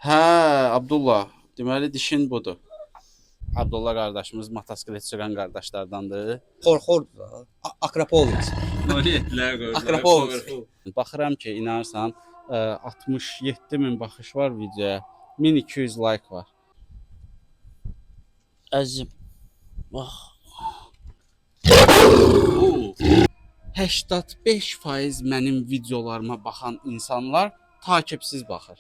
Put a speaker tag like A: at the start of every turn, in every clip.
A: Hə, Abdullah, deməli dişin budur. Abdullah qardaşımız motosiklet sürən qardaşlardandır.
B: Xorxordur da. Akrapovic.
C: 07-lər qoydular.
B: Akrapovic.
A: Baxıram ki, inanırsan, 67 min baxış var videoya, 1200 like var. Əzizim, bax. 85% mənim videolarıma baxan insanlar takipsiz baxır.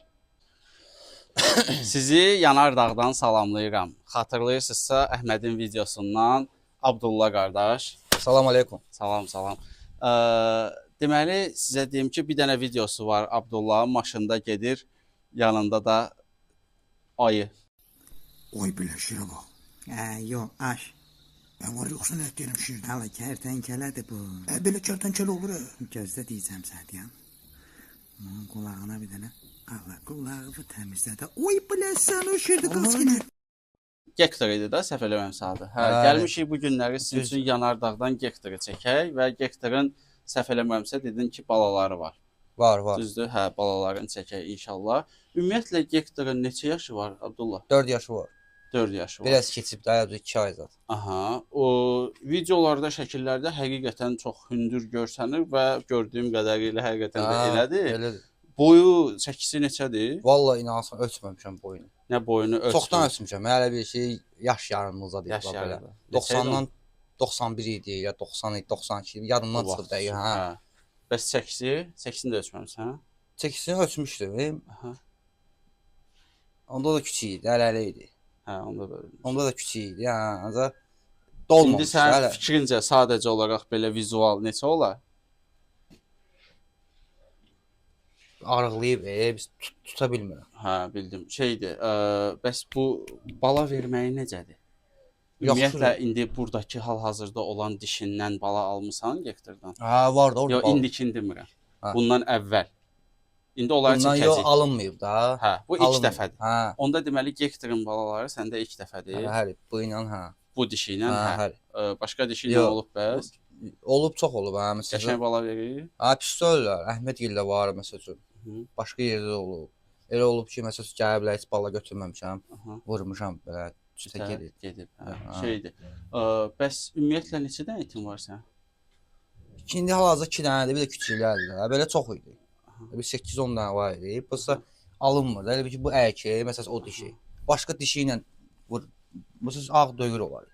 A: Sizi Yanardağdan salamlayıram. Xatırlayırsınızsa Əhmədin videosundan Abdullah qardaş.
B: Salam aleykum.
A: Salam, salam. Deməli sizə deyim ki, bir dənə videosu var Abdullahın maşında gedir, yanında da ayı.
D: Oy belə şirə bax.
E: Hə, yox, aş.
D: Nə var yoxsa nə deyirəm şirdir.
E: Hələ kərtənkələdir bu.
D: Belə kərtənkələ olur. Ə.
E: Gözlə deyəcəm sənə deyəm. Bunun qulağına bir dənə ala qulağını təmizlə də.
D: Oy belə sən o şirdir qız kimi.
A: Gektor idi da, səhv eləmirəmsə adı. Hə,
B: Hə.
A: gəlmişik bu günləri sizin
B: Düz.
A: üçün Yanardağdan Gektoru çəkək və Gektorun səhv eləmirəmsə dedin ki, balaları var.
B: Var, var.
A: Düzdür? Hə, balalarını çəkək inşallah. Ümumiyyətlə Gektorun neçə yaşı var Abdullah?
B: 4 yaşı var.
A: 4 yaşı var.
B: Biraz keçib də, 2 ay zat.
A: Aha, o videolarda, şəkillərdə həqiqətən çox hündür görsənir və gördüyüm qədərilə həqiqətən də elədir.
B: Elədir.
A: Boyu, çəkisi neçədir?
B: Vallahi inanırsan ölçməmişəm boyunu.
A: Nə boyunu ölçmür?
B: Çoxdan ölçmüşəm. Hələ bir şey yaş yarımızda deyil.
A: Yaş
B: bax belə.
A: yarımda. Neçə idi
B: 90-dan 91 idi ya 90 idi, 92 idi. Yadımdan
A: O vaxt
B: çıxıb dəqiq,
A: üçün,
B: hə.
A: hə. Bəs çəkisi? Çəkisini də ölçməmisən, hə?
B: Çəkisini ölçmüşdüm.
A: Aha.
B: Onda da kiçik idi, hələ elə idi.
A: Hə, onda da ölçmüş.
B: Onda da kiçik idi, hə. Ancaq
A: İndi
B: dolmamışdı
A: sənin
B: hələ.
A: fikrincə sadəcə olaraq belə vizual neçə olar?
B: Arıqlayıb, biz tuta bilmirəm.
A: Hə, bildim. Şeydir, bəs bu bala verməyi necədir?
B: Yaxşıdır.
A: Ümumiyyətlə indi buradakı hal-hazırda olan dişindən bala almısan Gektordan?
B: Hə, var da orada.
A: Yox,
B: bala.
A: indikini demirəm.
B: Hə.
A: Bundan əvvəl. İndi onları
B: Bundan yox
A: çəkəcəyik.
B: alınmayıb da.
A: Hə, bu ilk
B: Alınmayıb.
A: dəfədir.
B: Hə.
A: Onda deməli Gektorun balaları səndə ilk dəfədir.
B: Hə, həli bu ilə hə.
A: Bu dişi ilə,
B: Hə,
A: hə.
B: həli.
A: Başqa dişi ilə
B: Yox.
A: olub bəs?
B: Olub, çox olub hə, məsəl
A: Qəşəng
B: üçün.
A: bala verir.
B: Hə, pis deyillər. Əhmədgildə var məsəl üçün.
A: Hı.
B: Başqa yerdə də olub. Elə olub ki, məsəl üçün gəliblər, heç bala götürməmişəm.
A: Aha.
B: Vurmuşam belə cütə
A: Hə,
B: gedib.
A: Gedib. Hə,
B: Hə.
A: şeydir. Bəs ümumiyyətlə neçə dənə itin var sənin?
B: İndi hal-hazırda 2 dənədir, bir də kiçiklərdir. Hə, belə çox idi. Bir 8-10 dənə var idi. Prosta alınmır. Elə bil ki, bu erkək, məsələn o dişi. Başqa dişi ilə vur. Məsələn ağ döyür olar.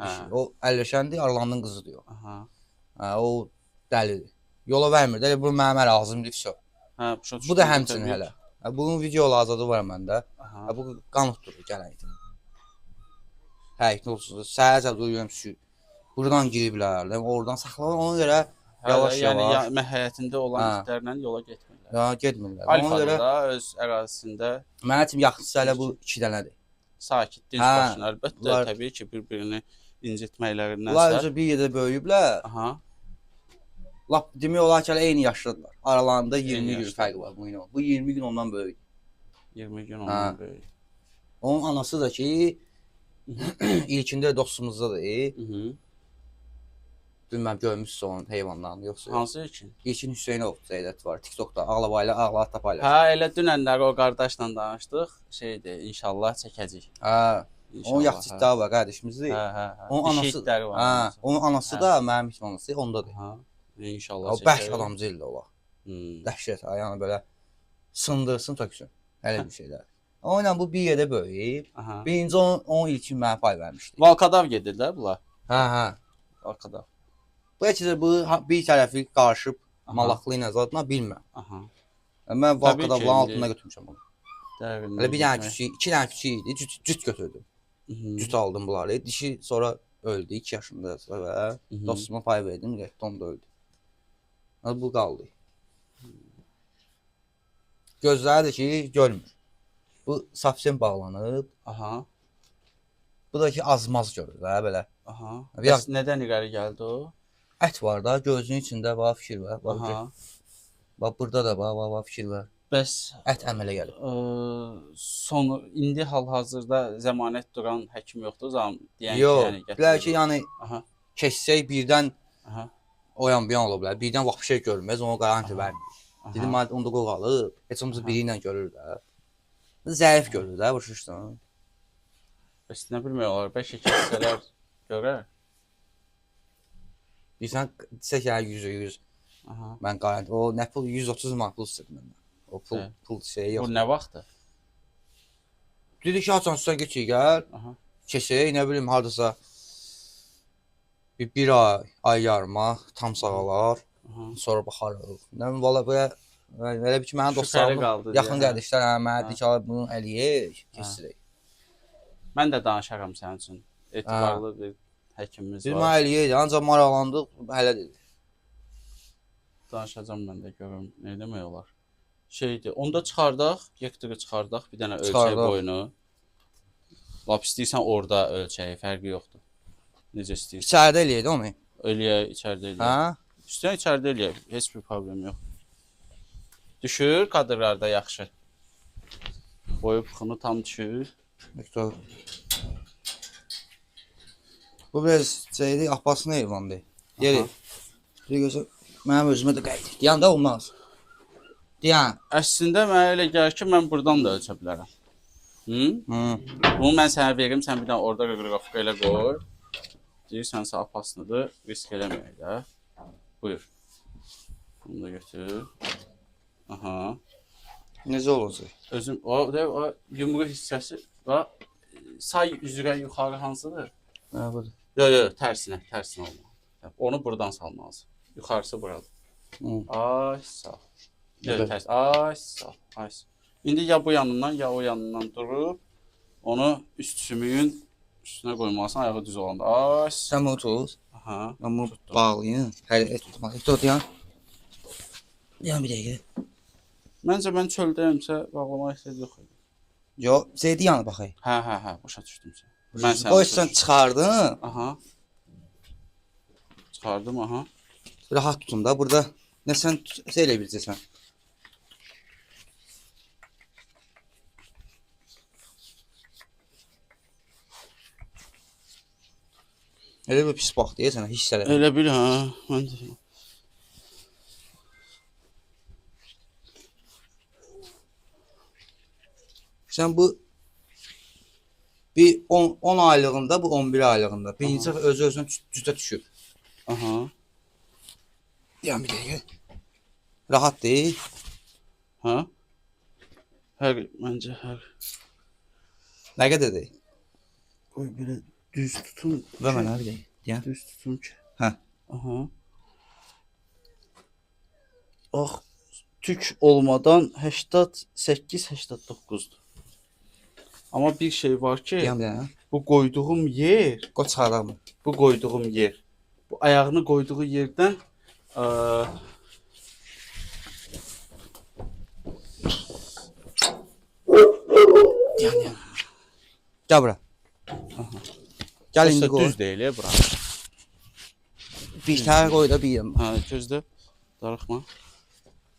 A: Hə.
B: Dişi. O əlləşəndir, Arlandın qızıdır o.
A: Aha.
B: Hə, o dəlidir. Yola vermir. Elə bu mənim ərazimdir, vəsə.
A: Hə, başa
B: Bu
A: düşdüm.
B: da həmçinin
A: Təbii
B: hələ.
A: ki.
B: Hə, bunun video azadı var məndə.
A: Aha.
B: Hə, bu qan utdurur gələn itin. Hə, itin olsun. Səhər-səhər duyuram sü. Buradan giriblər, oradan saxlanır. Ona görə
A: Hə,
B: yavaş
A: yəni
B: yavaş.
A: ya, həyətində olan
B: Hə.
A: itlərlə yola getmirlər.
B: Ya getmirlər. Ona
A: Alfadır
B: görə
A: da öz ərazisində
B: mənə üçün yaxşısı hələ bu 2 dənədir.
A: sakit, dinc
B: Hə,
A: başına. Əlbəttə,
B: bunlar-
A: təbii ki, bir-birini incitməklərindənsə.
B: Bunlar özü bir yerdə böyüyüblər.
A: Aha.
B: Lap demək olar ki, hələ eyni yaşlıdırlar. Aralarında 20
A: Eyni
B: gün
A: yaşlıdırlar.
B: fərq var bu ilə. Bu 20 gün ondan böyük.
A: 20 gün ondan
B: Hə.
A: böyük.
B: Onun anası da ki ilkində dostumuzdadır.
A: Mhm.
B: Bilməm görmüsüz onun heyvanlarını yoxsa yox.
A: Hansı üçün?
B: İlkin Hüseynov Zeydət var TikTokda Ağlabayla Ağla paylaşır.
A: Hə, elə dünənləri o qardaşla danışdıq. Şeydir, inşallah çəkəcəyik.
B: Hə.
A: İnşallah,
B: Onun yaxşı
A: hə.
B: itləri var qardaşımızdır.
A: Hə, hə, hə.
B: Onun
A: Dişi
B: anası,
A: itləri var.
B: hə, onun anası
A: Hə.
B: da mənim itim anası ondadır.
A: Aha. İnşallah
B: O bərk
A: çəkərik.
B: adamcıldır ola.
A: Hmm.
B: Dəhşət, ha, yəni belə sındırsın, töksün. Elə bir şeylər. Onunla bu bir yerdə böyüyüb.
A: Aha.
B: Birinci onun ilkin mənə pay vermişdi.
A: Valkadav gedirlər bunlar.
B: Hə, hə.
A: Valkadav.
B: Bu heç bu bir tərəfi qarışıb
A: Aha.
B: malaqlı ilə zadla bilmirəm.
A: Aha.
B: Mən
A: Təbii ki,
B: Valkadavların
A: indi-
B: altında götürmüşəm onu.
A: Dərin.
B: Elə bir dənə küçük, iki dənə küçük idi, cüt götürdüm. Cüt aldım bunları. Dişi sonra öldü 2 yaşında və dostuma pay verdim, getdi onu da öldü. Yəni bu qaldı. Gözləri də ki görmür. Bu safsen bağlanıb.
A: Aha.
B: Bu da ki azmaz görür də belə.
A: Aha.
B: Bir
A: Bəs nədən irəli gəldi o?
B: Ət var da gözünün içində bax fikir var. Bax,
A: Aha.
B: bax burada da bax bax bax fikir var.
A: Bəs
B: Ət əmələ gəlib.
A: Sonu indi hal-hazırda zəmanət duran həkim yoxdur zam deyən ki,
B: Yox,
A: yəni
B: bilər ki, yəni
A: Aha.
B: keçsək birdən
A: Aha.
B: o yan bu yan ola bilər. Birdən vaxt bir şey görməz, ona garantiya vermir.
A: Aha.
B: Dedim, onda qoğalıb. Heç olmasa biri ilə görür də. Zəif görür də, başa düşdün?
A: Bəs nə bilmək olar? Bəlkə kəssələr görər.
B: Deyirsən, desək yəni 100%.
A: Aha.
B: Mən qaranti. O nə pul 130 manat pul istədi məndən. O pul
A: Hə.
B: pul şeyi
A: Bu
B: yox.
A: nə vaxtdır?
B: Dedi ki, haçan sən keçir gəl.
A: Aha.
B: Keçək, nə bilim hardasa bir ay, ay yarıma tam sağalar.
A: Aha.
B: Sonra baxarıq. Nə bilim valla belə elə bir ki, mənim
A: Şübhəli
B: dostlarım,
A: qaldı deyə,
B: yaxın
A: hə.
B: qardaşlar, hə, mənə dedi ki, "Ay, bunu eləyək, keçirək."
A: Mən də danışaram sənin üçün. Etibarlı bir həkimimiz
B: Biz
A: var.
B: mənə eləyək, ancaq maraqlandıq, hələ dedi.
A: Danışacağam mən də görüm nə demək olar. Şeydir. Onda çıxardaq, Hektoru çıxardaq, bir dənə ölçək
B: Çıxardaq.
A: boyunu. Lap istəyirsən orada ölçək, fərqi yoxdur. Necə istəyirsən.
B: İçəridə eləyək də onu.
A: Eləyək, içəridə eləyək.
B: Hə?
A: İstəyirsən içəridə eləyək, heç bir problem yox. Düşür kadrlarda yaxşı. Boyu pxını tam düşür.
B: Hektor. Bu biraz şeydi, Abbasın heyvandır. Yeri. Bir gözə mənim özümə də qayıdır. Deyən də olmaz. Deyən.
A: Əslində mənə elə gəlir ki, mən burdan da ölçə bilərəm. Hı?
B: Hı.
A: Bunu mən sənə verim, sən bir dənə orada qırqırqafqa elə qoy. Deyirsənsə apasınıdır, risk eləməyək də. Buyur. Bunu da götür. Aha.
B: Necə olacaq?
A: Özüm o, de, o yumru hissəsi və say üzrə yuxarı hansıdır?
B: Hə, budur.
A: Yox, yox, tərsinə, tərsinə olmalıdır. Onu buradan salmalısan. Yuxarısı buradır.
B: Hı.
A: Ay, sağ ol. Yox,
B: Evet.
A: tərs. Ay, sağ ol. Ay. sağ ol. İndi ya bu yanından, ya o yanından durub onu üst sümüyün üstünə qoymalısan, ayağı düz olanda. Ay, sağ ol.
B: Sən bunu tut.
A: Aha.
B: Mən bunu bağlayım. Hələ tutmaq. Hektor deyən. Deyən bir dəqiqə.
A: Məncə mən çöldəyimsə bağlamağa ehtiyac yox idi.
B: Yox, şeydi yanı baxay.
A: Hə, hə, hə, başa düşdüm sən. Mən səni
B: Qoy
A: başa
B: sən
A: düşdüm.
B: çıxardın.
A: Aha. Çıxardım, aha.
B: Rahat tutun da burada. Nə sən şey elə biləcəksən. Elə bir pis bax deyəsən, hiss elə.
A: Elə bil, hə, mən də.
B: Sən bu bir 10 aylığında, bu 11 aylığında. Birinci dəfə özü özünə cütə düşüb.
A: Aha.
B: Deyəm bir dəqiqə. Rahat deyil.
A: Hə? Hər, məncə hər.
B: Nə qədərdir?
A: Qoy belə düz tutun.
B: Və mənə bir dəqiqə. Deyəm.
A: Düz tutun ki.
B: Hə.
A: Aha. Bax, tük olmadan 88-89-dur. Amma bir şey var ki,
B: Deyəm bir dənə.
A: bu qoyduğum yer,
B: Qoy çıxardaq bunu.
A: bu qoyduğum yer, bu ayağını qoyduğu yerdən ə,
B: Deyəm, deyəm. Gəl bura. Gəl indi qoy.
A: düz deyil, bura.
B: Bir tane qoy da bir yanına.
A: Hə, gözlə. Darıxma.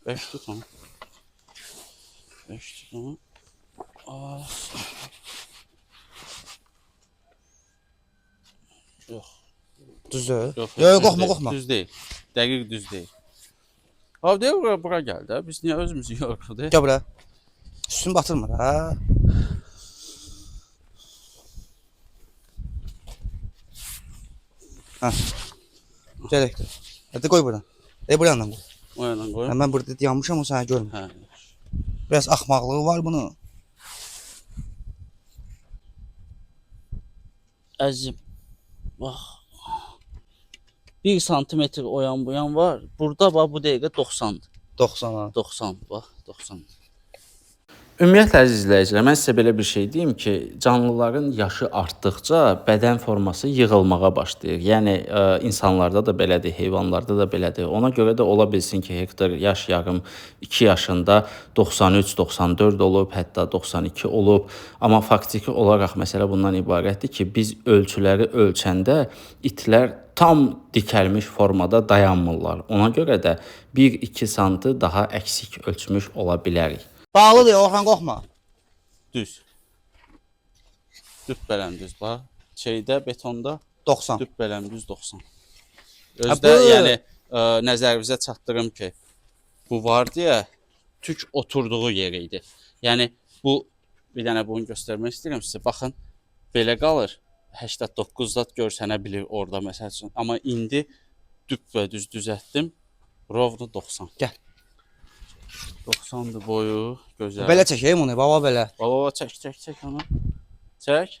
A: Bərk tut onu. Bərk tut onu. Ah. Yox,
B: Düzdür?
A: yox.
B: Yox,
A: düz
B: qorxma,
A: deyil,
B: qorxma.
A: Düz deyil. Dəqiq düz deyil. Abi deyil bura gəl də. Biz niyə özümüzü yoruruq de?
B: Gəl bura. Üstünü batırma da. Hə. Gəl Hektor. Hadi qoy buradan. E bu yandan qoy.
A: O yandan qoy.
B: Hə, mən burada dayanmışam, o səni görmür.
A: Hə.
B: Biraz axmaqlığı var bunun.
A: Əzizim, bax. 1 santimetr o yan bu yan var. Burada bax bu dəqiqə 90-dır.
B: 90 ha.
A: 90, bax 90. Ümumiyyətlə əziz izləyicilər, mən sizə belə bir şey deyim ki, canlıların yaşı artdıqca bədən forması yığılmağa başlayır. Yəni insanlarda da belədir, heyvanlarda da belədir. Ona görə də ola bilsin ki, Hektor yaş yarım 2 yaşında 93, 94 olub, hətta 92 olub. Amma faktiki olaraq məsələ bundan ibarətdir ki, biz ölçüləri ölçəndə itlər tam dikəlmiş formada dayanmırlar. Ona görə də 1-2 santı daha əksik ölçmüş ola bilərik.
B: Bağlıdır, Orxan qorxma.
A: Düz. Düp bələm düz bax. Şeydə betonda
B: 90.
A: düp bələm düz 90.
B: Ha,
A: Özdə
B: bu-
A: yəni nəzərinizə çatdırım ki, bu var deyə tük oturduğu yer idi. Yəni bu Bir dənə bunu göstərmək istəyirəm sizə. Baxın, belə qalır. 89 zat görsənə bilir orada məsəl üçün. Amma indi düppədüz düzəltdim. Rovno 90.
B: Gəl.
A: 90-dır boyu, gözəl.
B: Belə çəkəyim onu, baba belə.
A: Baba, çək, çək, çək onu. Çək.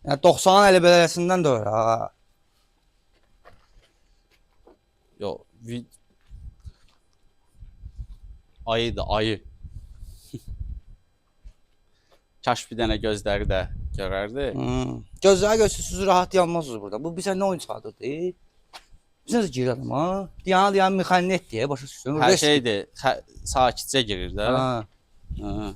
B: Yəni 90-ın elə beləsindən də öyle ha.
A: Yox, ayıdır, ayı. Kaş bir dənə gözləri də görərdi.
B: Hmm. Gözləri görsün, siz rahat yanmazsınız burada. Bu bizə nə oyuncaqdır? Bizə də girir adam ha. Deyən deyən mexanik deyə başa düşdün.
A: Hər şeydir, sakitcə girir də.
B: Ha.
A: Hə.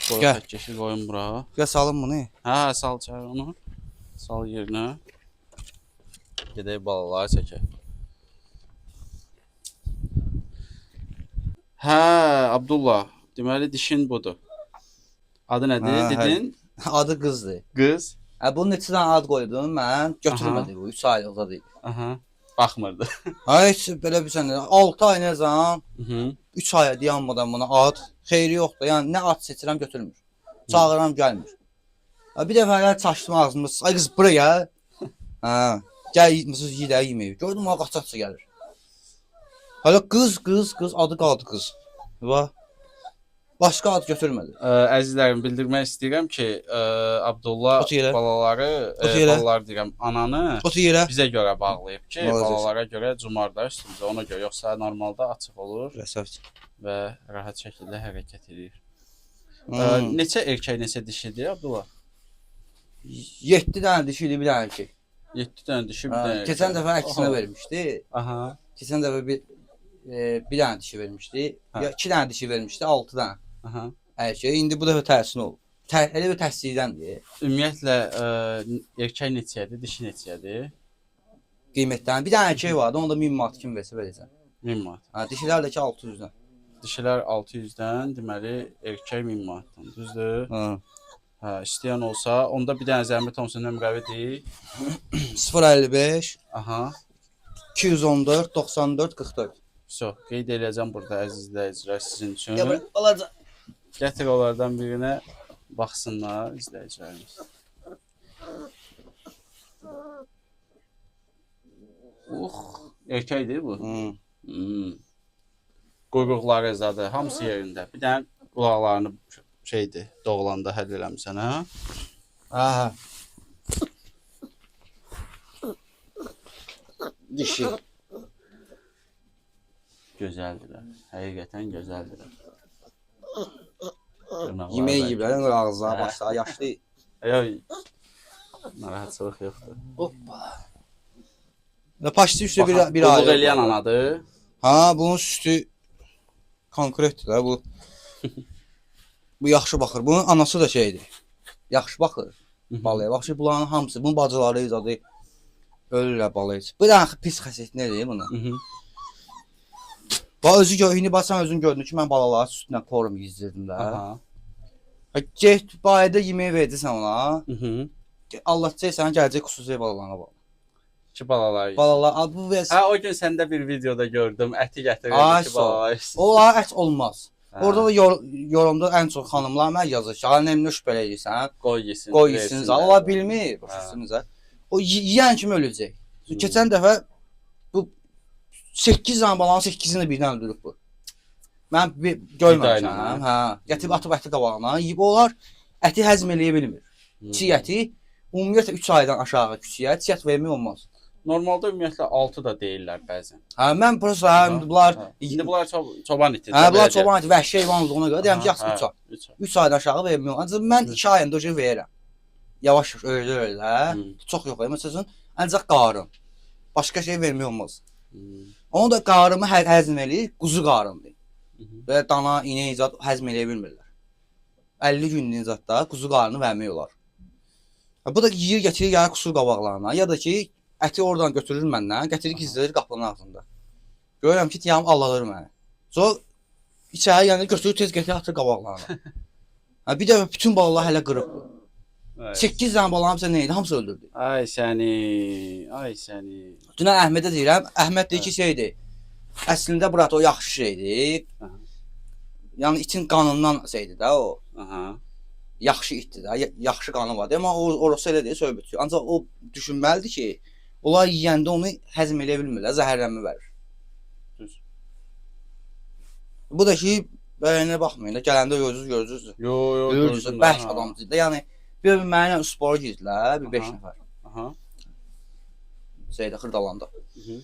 A: Qoy
B: Gəl.
A: xətkeşi qoyum bura.
B: Gəl salın bunu.
A: Hə, sal çək onu. Sal yerinə. Gedək balaları çəkək. Hə, Abdullah, deməli dişin budur. Adı nədir?
B: Hə, hə.
A: Dedin?
B: Adı qızdır.
A: Qız.
B: Hə, bunun neçə dənə ad qoydum mən, götürmədi bu 3 aylıqda deyil.
A: Aha. Baxmırdı.
B: Ha, heç belə bir sənə 6 ay nə zaman, 3 aya dayanmadan buna ad, xeyri yoxdur. Yəni nə ad seçirəm götürmür. Çağıram gəlmir. Ha, bir dəfə elə çaşdım ağzımda. Ay qız bura gəl. Hə, gəl mısız ye də yeməyi. Gördüm o qaçaqca gəlir. Hələ qız, qız, qız adı qaldı qız. Va. Başqa ad götürmədi.
A: Əzizlərim, bildirmək istəyirəm ki, Abdullah
B: Otur yerə.
A: balaları,
B: Otur yerə.
A: balalar deyirəm, ananı
B: Otur yerə.
A: bizə görə bağlayıb ki,
B: Молодец.
A: balalara görə cumar da üstümüzə, ona görə yoxsa normalda açıq olur
B: Rəsəvç.
A: və rahat şəkildə hərəkət edir.
B: Hmm.
A: Neçə erkək, neçə dişidir Abdullah?
B: 7 dənə dişi idi, bir dənə erkək.
A: 7 dənə dişi, bir
B: Hə,
A: dənə erkək.
B: keçən dəfə əksinə
A: Oho.
B: vermişdi.
A: Aha.
B: Keçən dəfə bir dənə dişi vermişdi.
A: Hə.
B: Ya 2 dənə dişi vermişdi, 6 dənə
A: Aha.
B: erkək. İndi bu dəfə tərsinə olub. Elə bir tərslikdəndir.
A: Ümumiyyətlə erkək neçəyədir, dişi neçəyədir?
B: Qiymətdən. Bir dənə erkək vardı, onu da 1000 manat kim versə verəcəm.
A: 1000 manat.
B: Hə, dişilər də ki 600-dən.
A: Dişilər 600-dən, deməli erkək 1000 manatdan, düzdür?
B: Hə.
A: Hə, istəyən olsa, onda bir dənə zəhmət olmasa nömrəvi deyik.
B: 055
A: Aha.
B: 214 94 44.
A: Vso, qeyd eləyəcəm burada əziz izləyicilər sizin üçün.
B: Ya bura balaca.
A: Gətir onlardan birinə baxsınlar izləyicilərimiz. Erkəkdir bu.
B: Hı.
A: Hmm. Quyruqları zadı, hamısı yerində. Bir dənə qulaqlarını şeydir, doğulanda həll eləmisən, hə?
B: Aha. Dişi.
A: Gözəldirlər. Həqiqətən gözəldirlər. Dırnaqları
B: Yemək
A: da-
B: yeyiblər, yəni ağızlara
A: Hə.
B: başlar, yaşlı.
A: Yox, narahatçılıq yoxdur.
B: Hoppa. Və paşti üstü bir
A: Baxın,
B: bir
A: qulluq
B: ay.
A: eləyən anadır.
B: Ha, bunun südü konkretdir da bu. Bu yaxşı baxır. Bunun anası da şeydir. Yaxşı baxır balaya. Baxır bunların hamısı, bunun bacıları zadı ölürlər balaya. Bu da pis xəsiyyət nədir bunun?
A: Mhm.
B: Bax özü gör, indi bax sən özün gördün ki, mən balaları südlə korm yeyizdirdim də.
A: Aha.
B: Ha, get bayda yemək verdirsən ona.
A: Mhm.
B: Allah sən gələcək xüsusi balalarına bax.
A: Ki balalar. yesin.
B: Balalar, a, bu vəs
A: Hə, o gün səndə bir videoda gördüm. Əti gətirirdi
B: Ay,
A: ki,
B: sağ ol.
A: balalar yesin.
B: Onlara ət olmaz.
A: Hə.
B: Orada da yorumda ən çox xanımlar mənə yazır ki, "Ay, nə belə eləyirsən?
A: Qoy yesin.
B: Qoy yesin."
A: versinlər.
B: Onlar bilmir, başa
A: Hə.
B: düşdünüz? O yeyən kimi öləcək.
A: Hmm.
B: Keçən dəfə bu 8 dənə balanın 8-ini də birdən öldürüb bu. Mən bir görməmişəm.
A: Qida ilə,
B: Hə. Gətirib atıb əti qabağına, yeyib onlar əti həzm eləyə bilmir.
A: Hmm.
B: Çiğ əti ümumiyyətlə 3 aydan aşağı küçüyə çiğ ət vermək olmaz.
A: Normalda ümumiyyətlə 6 da deyirlər bəzən.
B: Hə, mən prosta hə, indi bunlar
A: Hə. İndi bunlar çoban itidir.
B: hə, bunlar çoban iti, vəhşi heyvan olduğuna görə deyirəm ki, yaxşı 3 ay.
A: 3 ay.
B: 3 aydan aşağı vermək olmaz. Ancaq mən 2 ayında o verirəm. Yavaş yavaş öyle öyle.
A: Hmm.
B: Çox yox. Məsələn, ancaq qarın. Başqa şey vermək olmaz.
A: Hmm.
B: Onu da qarımı həzm eləyir, quzu qarındır.
A: Mhm.
B: Və dana, inək zad həzm eləyə bilmirlər. 50 günlük zadda quzu qarını vermək olar. Ha, bu da yeyir, gətirir gəlir qusur qabaqlarına ya da ki, əti oradan götürür məndən, gətirir gizlədir qapının ağzında. Görürəm ki, deyəm aldadır məni. Sonra içəri gəlir, götürür tez gətirir atır qabaqlarına. Ha, bir dəfə bütün balalar hələ qırıb.
A: Ay.
B: 8 dənə balanı hamısı nə idi? Hamısı öldürdü.
A: Ay səni, ay səni.
B: Dünən Əhmədə deyirəm, Əhməd deyir ki, şeydir. Əslində brat o yaxşı şeydir.
A: Aha.
B: Yəni itin qanından şeydir də o.
A: Aha.
B: Yaxşı itdir də, yaxşı qanı var. Amma o orası elə deyil, söhbət yox. Ancaq o düşünməlidir ki, onlar yeyəndə onu həzm eləyə bilmirlər, zəhərlənmə verir.
A: Düz.
B: Bu da ki, bəyənə baxmayın da, gələndə görürsüz, görürsüz.
A: Yo, yo,
B: Görürsüz,
A: gördüm də,
B: bərk
A: ha.
B: adamdır da. Yəni bir mənlə spora girdilər, bir 5
A: Aha.
B: nəfər.
A: Aha.
B: Şeydə Xırdalanda.
A: Hı.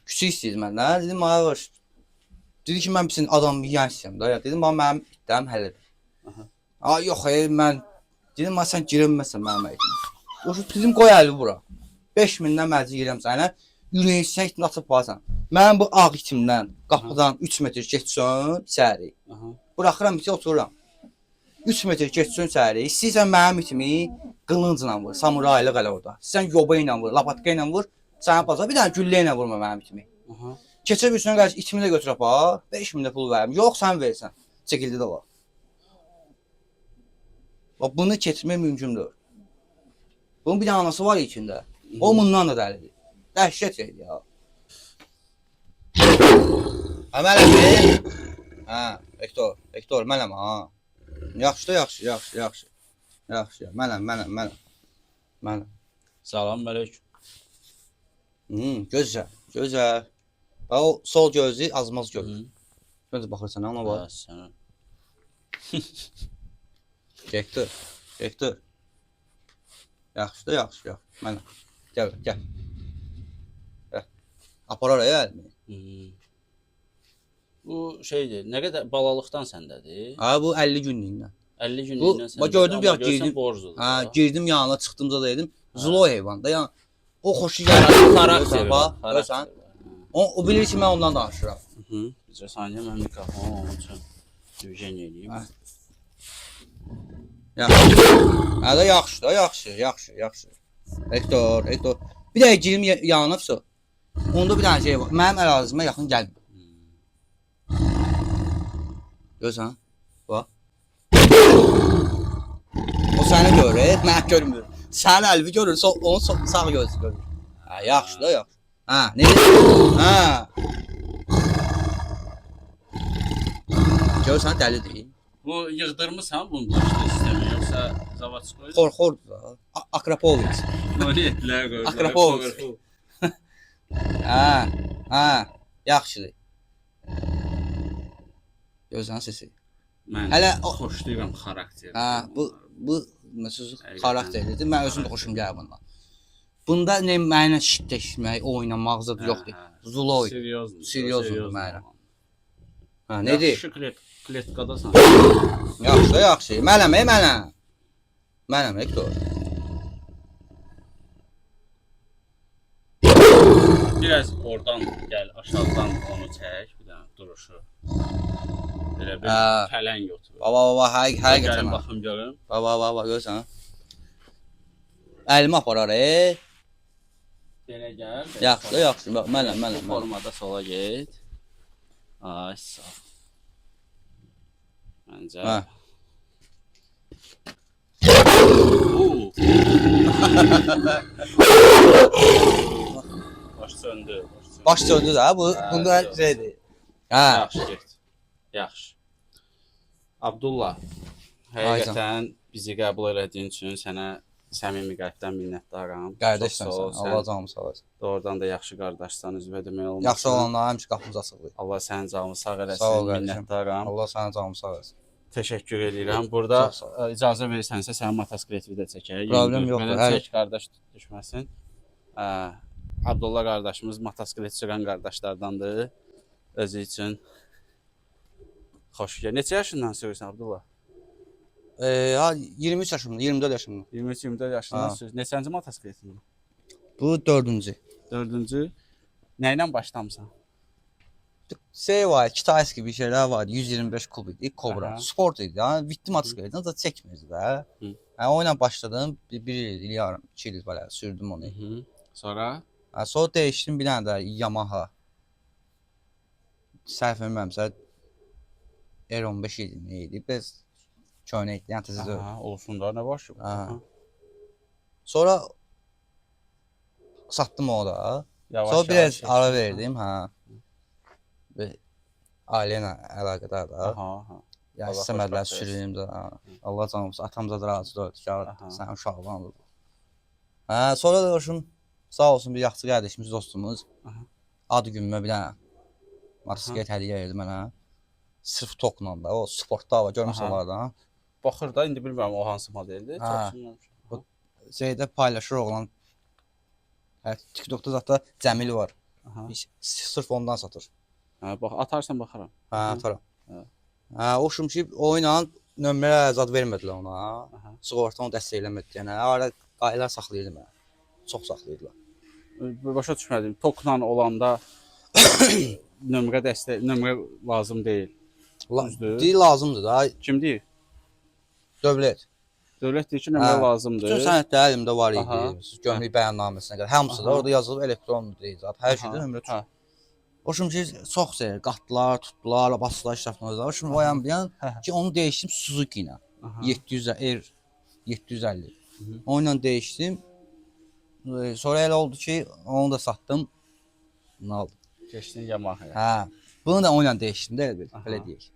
B: Küçük istəyir məndən. Dedim, ay dedi ki, mən sizin adam yiyən istəyirəm də. Dedim, bax mənim itlərim həlidir.
A: Aha.
B: Ay yox, ey, mən dedim, ay sən girinməsən mənim ətimə. Yoxsa dedim, qoy əli bura. 5000-dən mərci yeyirəm sənə. Ürəyin sən itini atıb barsan. Mənim bu ağ itimdən qapıdan 3 metr keçsin içəri.
A: Aha.
B: Buraxıram iti otururam. 3 metr keçsin içəri. İstəyirsən mənim itimi qılıncla vur, samuraylıq elə orada. İstəyirsən yoba ilə vur, lapatka ilə vur. Sənə bazar bir dənə güllə ilə vurma mənim itimi.
A: Aha.
B: Keçə bilsən qardaş itimi də götür apar. 5000 də pul verim. Yox sən versən. Çəkildi də var. Bax bunu keçmək mümkündür. Bunun bir dənə anası var içində. O bundan da dəlidir. Dəhşət şeydir ya. Hə mənəm. Hə, Hektor, Hektor mənəm ha. Yaxşı da yaxşı, yaxşı, yaxşı. Yaxşı, mənəm, mənəm, mənəm. Mənəm.
A: Salam əleykum.
B: Gözəl, gözəl. Bax o sol gözü azmaz görür. Gözə baxırsan ona bax.
A: Ha, sənə.
B: Hektor, Hektor. Yaxşı da yaxşı, yaxşı. Mənəm. Gəl, gəl. Gəl. Aparar ey əlimi.
A: Bu şeydir, nə qədər balalıqdan səndədir?
B: Ha bu 50 günlüyündən.
A: 50
B: Bu
A: günlüyündən səndədir.
B: bax gördüm bir
A: Amma görsən
B: girdim.
A: borcludur.
B: Ha,
A: da.
B: girdim yanına çıxdım da dedim. Zlo heyvan da. Yəni o xoşu gəlir.
A: Xarakter
B: Bax,
A: var,
B: görürsən?
A: xarakter var.
B: O bilir ki, mən ondan danışıram.
A: Hı. Bir saniyə mən mikrofonu onun üçün düzgün eləyim.
B: Hə. Yaxşı. Hə də yaxşı da, yaxşı, yaxşı, yaxşı. Hektor, Hektor. Bir dəqiqə girim yanına vəsə. Onda bir dənə şey var. Mənim ərazimə yaxın gəlmir. Görürsən? Bax. O səni görür, mən görmür. Sənin əlvi görür, onun sağ gözü görür. Hə, yaxşı da, yaxşı. Hə, nə? Hə. Görürsən dəlidir.
A: Bu yığdırmısan bunu daşlı sistemi yoxsa zavodskoy?
B: Xor-xordur da. Akrapovic.
A: Noliyetlər qoydular.
B: Akrapovic. Hə, hə, yaxşıdır. Görürsən sesi.
A: Mən
B: Hələ
A: xoşlayıram xarakteri.
B: Hə, bu məsələn xarakterlidir. Mən özüm də xoşum gəlir bundan. Bunda nə mənə şitləşmək, oynamaq zad yoxdur. Zuloy.
A: Seriozdur.
B: Seriozdur mənə. Hə, nədir?
A: Yaxşı kletkadasan.
B: Yaxşı, yaxşı. Mənəm, ey mənəm. Mənəm, Hektor.
A: Biraz oradan gəl, aşağıdan onu çək, bir dənə duruşu. Belə bir
B: Hə.
A: pələng oturur.
B: Baba, baba, həqiqətən.
A: Gəlin baxım görüm.
B: Baba, baba, görürsən. Əlimi aparar, ey.
A: Belə gəl. belə
B: Yaxşı,
A: sola.
B: yaxşı. Bax, mənəm, mənəm,
A: Bu
B: mənəm.
A: formada sola get. Ay, sağ ol. Məncə.
B: Hə.
A: Oo. Baş söndü, baş söndü.
B: Baş söndü də, bu
A: Hə,
B: bunda
A: yox.
B: şeydir. Hə.
A: Yaxşı get. Yaxşı. Abdullah, həqiqətən bizi qəbul elədiyin üçün sənə səmimi qəlbdən minnətdaram.
B: Qardaşsan
A: Çox sağ ol.
B: sən. Allah canımı sağ olsun.
A: Doğrudan da yaxşı qardaşsan, üzvə demək olmaz.
B: Yaxşı olanlara həmişə qapımız açıqdır.
A: Allah sənin canını sağ eləsin.
B: Sağ ol qardaşım.
A: Minnətdaram.
B: Allah sənin canını sağ eləsin.
A: Təşəkkür edirəm. Burada
B: Çox sağ ol.
A: icazə verirsənsə sənin motosikleti də çəkək.
B: Problem yoxdur,
A: Belə
B: hər-
A: çək qardaş düşməsin. Abdullah qardaşımız motosiklet sürən qardaşlardandır. Özü üçün xoş gəl. Neçə yaşından sürürsən Abdullah?
B: Ha 23 yaşımda, 24 yaşımda.
A: 23-24 yaşından
B: Ha.
A: sürürsən. Neçənci motosikletin?
B: Bu dördüncü.
A: Dördüncü. Nə ilə başlamısan?
B: Şey var, Kitayski bir şeylər var, 125 kub idi, Cobra.
A: Aha.
B: Sport idi. Yəni bitdi motosiklet, ancaq çəkmirdi də.
A: Hı.
B: Yəni o ilə başladım, bir il, il yarım, 2 il belə sürdüm onu.
A: Hı. Sonra
B: Hə, sonra dəyişdim bir dənə də Yamaha. Səhv etmirəmsə R15 idi, nə idi? Biz köhnə idi, yəni təzə deyil.
A: Aha, olsun da nə var ki?
B: Aha. Sonra satdım onu da.
A: Yavaş,
B: Sonra biraz
A: yavaş
B: ara
A: çək.
B: verdim, hə. Bir ailə ilə əlaqədar da.
A: Aha, aha.
B: Ya
A: Allah
B: istəmədilər
A: xoşbəxt eləsin.
B: sürüyüm də. Hə. Allah canım, atam da razı oldu ki,
A: Aha.
B: sənin uşağın. Hə, sonra da olsun, sağ olsun bir yaxşı qardaşımız, dostumuz.
A: Aha.
B: Ad günümə bir dənə motosiklet hədiyyə verdi mənə. Sırf tokla da, o sportda var, görmüsən
A: Aha.
B: onlardan.
A: Baxır da indi bilmirəm o hansı modeldir.
B: Hə.
A: Çox bilmirəm.
B: Şeydə paylaşır oğlan. Hə, TikTokda zətdə Cəmil var.
A: Aha.
B: Sırf ondan satır.
A: Hə, bax atarsan baxaram.
B: Hə, atarım.
A: Hə.
B: Hə, o şum ki, o ilə nömrə zad vermədilər ona.
A: Aha.
B: Sığorta onu dəstək eləmədi. Yəni ara qayılar saxlayırdı mənə. Çox saxlayırdılar.
A: Başa düşmədim. Tokla olanda nömrə dəstək, nömrə lazım deyil. Düzdür.
B: Deyir lazımdır da,
A: Kim deyir?
B: dövlət.
A: Dövlət deyir ki, nömrə
B: Hə.
A: lazımdır.
B: Bütün sənədlər əlimdə var idi.
A: Aha.
B: Gömrük bəyannaməsinə qədər. Hamısı da
A: Aha.
B: orada yazılıb elektron deyil zat. Hər şeydə nömrə
A: Hə.
B: çıxır. O şum ki, çox şey qatdılar, tutdular, basdılar işləfnozlar. O şum o yan bir yan
A: Hə.
B: ki, onu dəyişdim Suzuki ilə.
A: Aha.
B: 700 R 750. Onunla dəyişdim. Sonra elə oldu ki, onu da satdım. Bunu aldım.
A: Keçdin Yamaha-ya.
B: Hə. Bunu da onunla dəyişdim də elə bil.
A: Aha.
B: Belə deyək.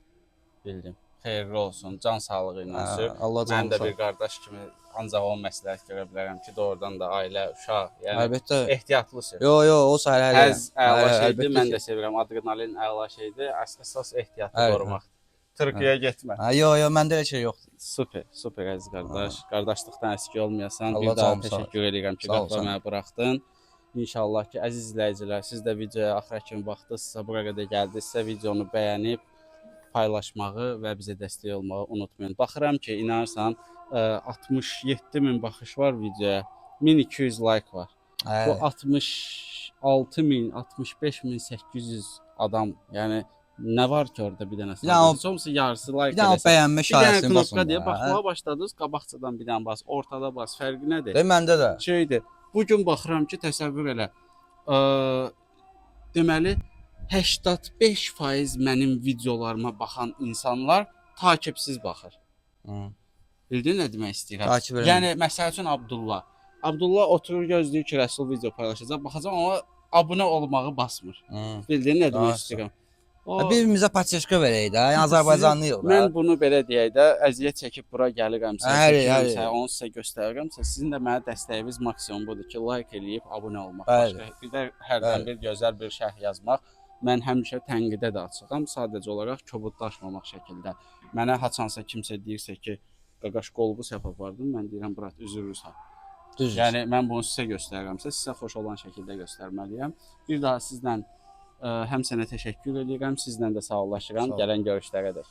A: Bildim. Xeyirli olsun. Can sağlığı ilə
B: Hə,
A: sür.
B: Allah
A: Mən
B: canını
A: də
B: sağ.
A: bir qardaş kimi ancaq onu məsləhət görə bilərəm ki, doğrudan da ailə, uşaq, yəni
B: Əlbəttə.
A: ehtiyatlı sür.
B: Yo, yo, o sayı hələ.
A: Həz əla şeydir, mən
B: ki.
A: də sevirəm. Adrenalin əla şeydir. Əsas ehtiyatı
B: Bəli,
A: qorumaqdır. Tırkıya getmə.
B: Hə, yo, yo, məndə elə şey yoxdur.
A: Super, super əziz qardaş. Qardaşlıqdan əski olmayasan.
B: Allah
A: Bir daha
B: canını sağ
A: təşəkkür edirəm ki,
B: Sağ ol,
A: qapıya
B: sən.
A: mənə buraxdın. İnşallah ki, əziz izləyicilər, siz də videoya axıra kimi baxdınızsa, bura qədər gəldinizsə, videonu bəyənib paylaşmağı və bizə dəstək olmağı unutmayın. Baxıram ki, inanırsan, 67 min baxış var videoya, 1200 like var.
B: Hə.
A: Bu 66 min, 65 800 adam, yəni nə var ki orada bir dənə
B: Bir dənə o-
A: sadəcə? Olmasa yarısı like
B: Bir dənə o
A: eləsə.
B: bəyənmə
A: Bir dənə
B: işarəsini basın.
A: knopka deyə
B: da, hə.
A: baxmağa başladınız, qabaqcadan bir dənə bas, ortada bas, fərqi nədir?
B: De məndə də.
A: Şeydir. Bu gün baxıram ki, təsəvvür elə. Deməli 85% mənim videolarıma baxan insanlar takipsiz baxır.
B: Hı.
A: Bildin nə demək istəyirəm?
B: Takip eləmir.
A: Yəni məsəl üçün Abdullah. Abdullah oturur gözləyir ki, Rəsul video paylaşacaq. Baxacaq amma abunə olmağı basmır.
B: Hı.
A: Bildin nə demək
B: Doğru.
A: istəyirəm?
B: Hə, bir-birimizə paçeşka verək də. Yəni Azərbaycanlıyıq da.
A: Mən bunu belə deyək də, əziyyət çəkib bura gəlirəmsə,
B: Həri,
A: çəkirəmsə,
B: həri.
A: onu sizə göstərirəmsə, sizin də mənə dəstəyiniz maksimum budur ki, like eləyib abunə olmaq.
B: Bəli.
A: Başqa bir də hərdən
B: Bəli.
A: bir gözəl bir şərh yazmaq. Mən həmişə tənqidə də açığam, sadəcə olaraq kobudlaşmamaq şəkildə. Mənə haçansa kimsə deyirsə ki, qaqaş qolbu səhv apardın, mən deyirəm brat, üzürürsən.
B: Düzdür.
A: Yəni mən bunu sizə göstərirəmsə, sizə xoş olan şəkildə göstərməliyəm. Bir daha sizlə həm sənə təşəkkür edirəm, sizlə də sağollaşıram.
B: Sağ ol.
A: Gələn görüşlərədək.